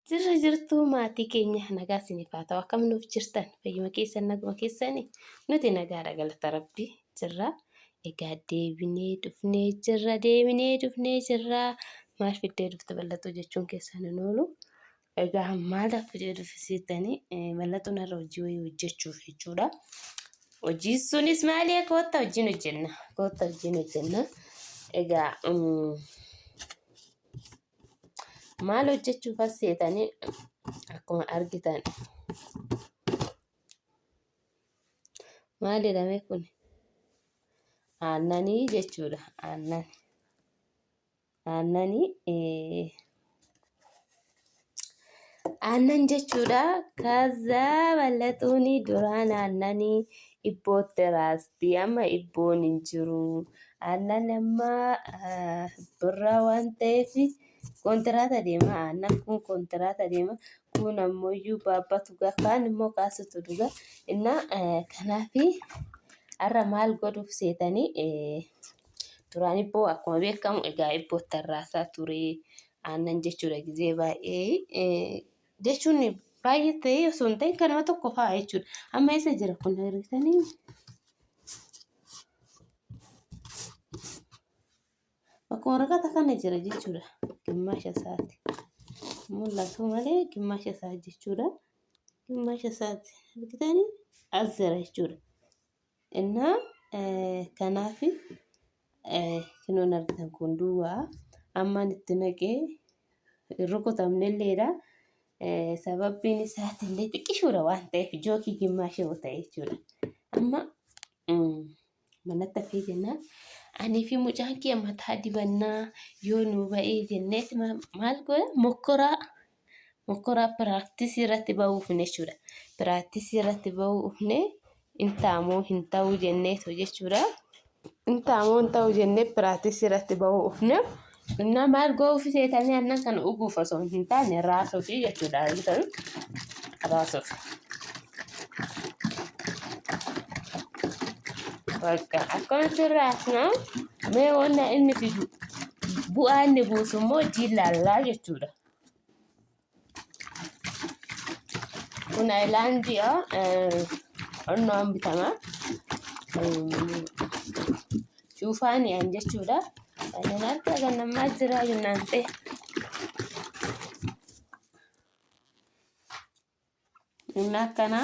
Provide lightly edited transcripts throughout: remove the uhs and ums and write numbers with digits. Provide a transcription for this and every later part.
Jirra jirtuu maatii keenya nagaa isiniif haa ta'u. Akkam nuuf jirtan? Fayyuma keessan naguma keessani? Nuti nagaadha galata rabbi jirra. Egaa deebinee dhufnee jirra deebinee dhufnee jirra. Maal fiddee dhufte bal'atuu jechuun keessan hin oolu. Egaa maal fidee dhufe seetanii bal'atuun har'a hojii wayii hojjechuuf jechuudha. Hojii sunis maali kootta hojiin hojjenna. Kootta hojiin hojjenna. Egaa Maal hojjechuuf as seetanii akkuma argitan maal jedhame kun aannanii jechuudha. Aannan aannanii aannan jechuudha. Kaza ballaxuuni duraan aannanii ibbootti raasti amma ibboon hin jiru. Aannan amma birraa waan ta'eef kontiraata deema. Aannan kun kontiraata deema. Kun ammoo baabbatu dhuga kaan immoo kaasutu dhuga. Innaa kanaaf har'a maal godhuuf seetanii duraan ibboo akkuma beekamu egaa ibbootti raasaa ture aannan jechuudha gizee baay'ee jechuun baay'ee ta'ee osoo hin ta'in kanuma tokko fa'a jechuudha. Amma eessa jira kun argitanii? Bakka waraqata kana jira jechuudha. Gimmaasha isaati. Mul'atu malee gimmaasha isaa jechuudha. Gimmaasha isaati. Argitanii? As jira jechuudha. Innaa kanaaf kinoon argitan kun duwwaa ammaan itti naqee hin rukutamnelleedha. Sababbiin isaatillee xiqqishuudha waan ta'eef jookii gimmaasha yoo ta'e jechuudha. Amma manatti hafee jennaan anii fi mucaan kiyya mataa dibannaa yoo nuu ba'ee jenneet maal godha mokkoraa mokkoraa piraaktisii irratti ba'uufne jechuudha. Piraaktisii irratti ba'uufne hin ta'amoo hin ta'uu jenneetu jechuudha. Hin ta'amoo hin ta'uu jennee piraaktisii irratti ba'uufne. Innaa maal go'uuf seetanii aannan kana dhuguuf osoo hin taane raasuufi jechuudha. Argitan raasuuf. Bakka akkanatti raasna mee wanna inni fidu bu'aa inni buusu immoo jiillaallaa jechuudha. Kun ayilaandiidha. Onnaan bitama. Cuufaani'an jechuudha. Kanneen harka gannamaa jira jennaan ta'e. Inni akkana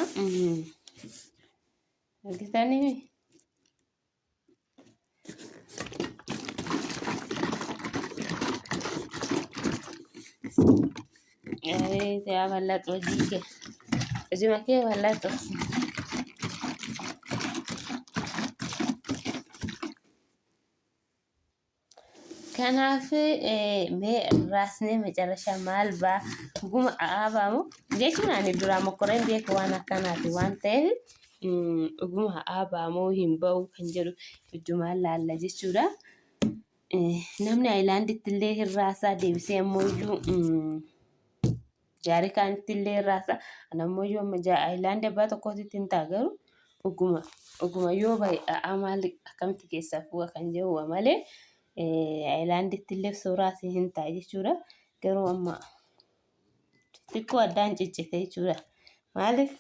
argitanii Yaa bal'atu hojii kee. Hojii kee bal'atu. Kanaaf mee raasnee macarrashaa maal baa dhuguma a'aa baamu jechuun ani duraa mokkoreen beeku waan akkanaati waan ta'eef dhuguma a'aa baamoo hin ba'u kan jedhu ijjumaan laalla jechuudha. Namni ayilaanditti illee hin raasaa deebisee ammoo iyyuu Jaarikaanitti illee hin raasa. Ana ammoo iyyuu amma ayilaandii abbaa tokkootitti hin ta'a garuu dhuguma dhuguma yoo bahe a'aa maal akkamitti keessaa fuudha kan jedhu malee ayilaanditti illee sooraas hin ta'a jechuudha. Garuu amma xiqqoo addaan ciccite jechuudha. Maaliif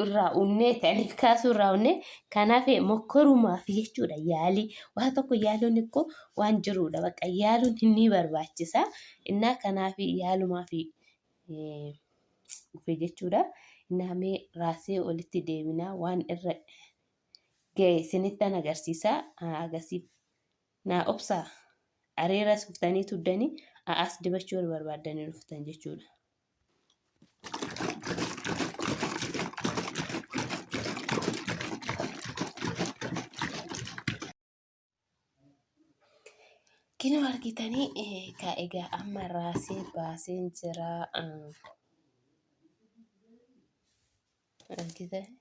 irraa unnee ta'anii kaasuu irraa unnee kanaaf mokkorumaaf jechuudha yaalii waa tokko yaaluun ikkoo waan jiruudha bakka yaaluun ni barbaachisa innaa kanaaf yaalumaaf dhufe jechuudha innaa mee raasee olitti deebinaa waan irra ga'e isinittan agarsiisa agarsiif naa obsaa areeras dhuftanii tuddanii a'aas dibachuu yoo barbaaddanii dhuftan jechuudha. Kinoo argitanii ka egaa amma raasee baaseen jira. Argitanii.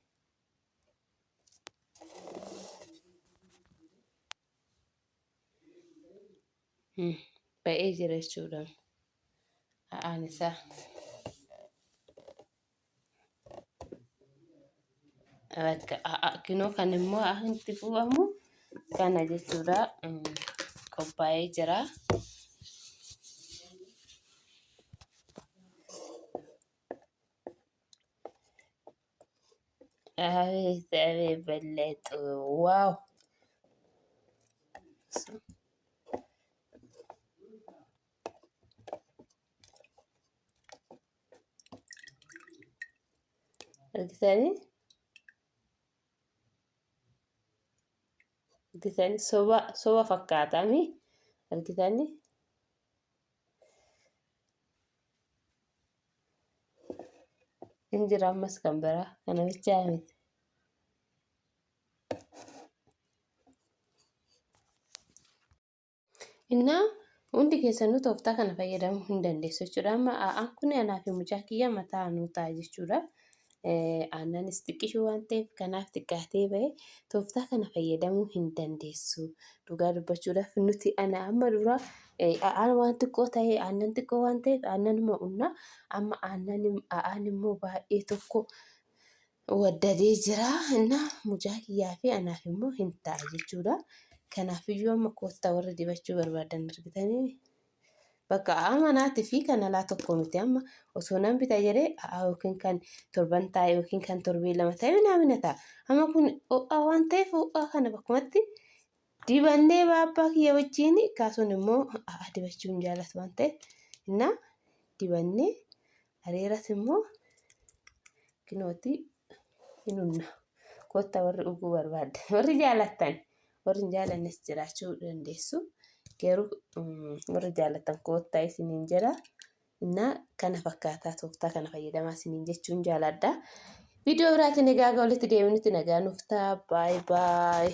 Ba'ee jira jechuudha. A'aan isaa. Bakka a'a kinoo kan immoo itti fuudhamu kana jechuudha. Qophaa'ee jira. Abeet abeet balleexu waaw. Argitanii? Argitanii soba soba fakkaatami. Argitanii? Hin jira ammas kan biraa kana bichaa miti. Innaa hundi keessanuu tooftaa kana fayyadamuu hin dandeessu jechuudha. Amma aa'aan kun anaa fi mucaa kiyya mataa nuu ta'a jechuudha. Aannanis xiqqishuu waan ta'eef kanaaf xiqqaatee ba'e tooftaa kana fayyadamuu hin dandeessu. Dhugaa dubbachuudhaaf nuti ana amma dura aa'aan waan xiqqoo ta'e aannan xiqqoo waan ta'eef aannanuma unna amma aannan aa'aan immoo baay'ee tokko waddadee jira. Innaa mucaa kiyyaa fi anaaf immoo hin ta'a jechuudha. Kanaafiyyuu amma koottaa warri dibachuu barbaadan argitanii bakka a'aa manaatii fi kan alaa tokko miti amma osoo nan bita jedhee a'aa yookiin kan torban taa'e yookiin kan torbee lama ta'e minaamina ta'a. Amma kun ho'aa waan ta'eef ho'aa kana bakkumatti dibannee baabbaa kiyya wajjin kaasuun immoo a'aa dibachuu hin jaallatu waan ta'eef innaa dibannee areeras immoo kinooti hin unna. Koottaa warri dhuguu barbaaddan warri jaalattan warri hin jaalannes jiraachuu dandeessu. Garuu warri jaallattan koottaa isiniin jedha. Innaa kana fakkaataa tooftaa kana fayyadamaa isiniin jechuun jaaladha. Viidiyoo biraatiin egaa walitti deebinutti nagaa nuuf ta'a. Baay baay.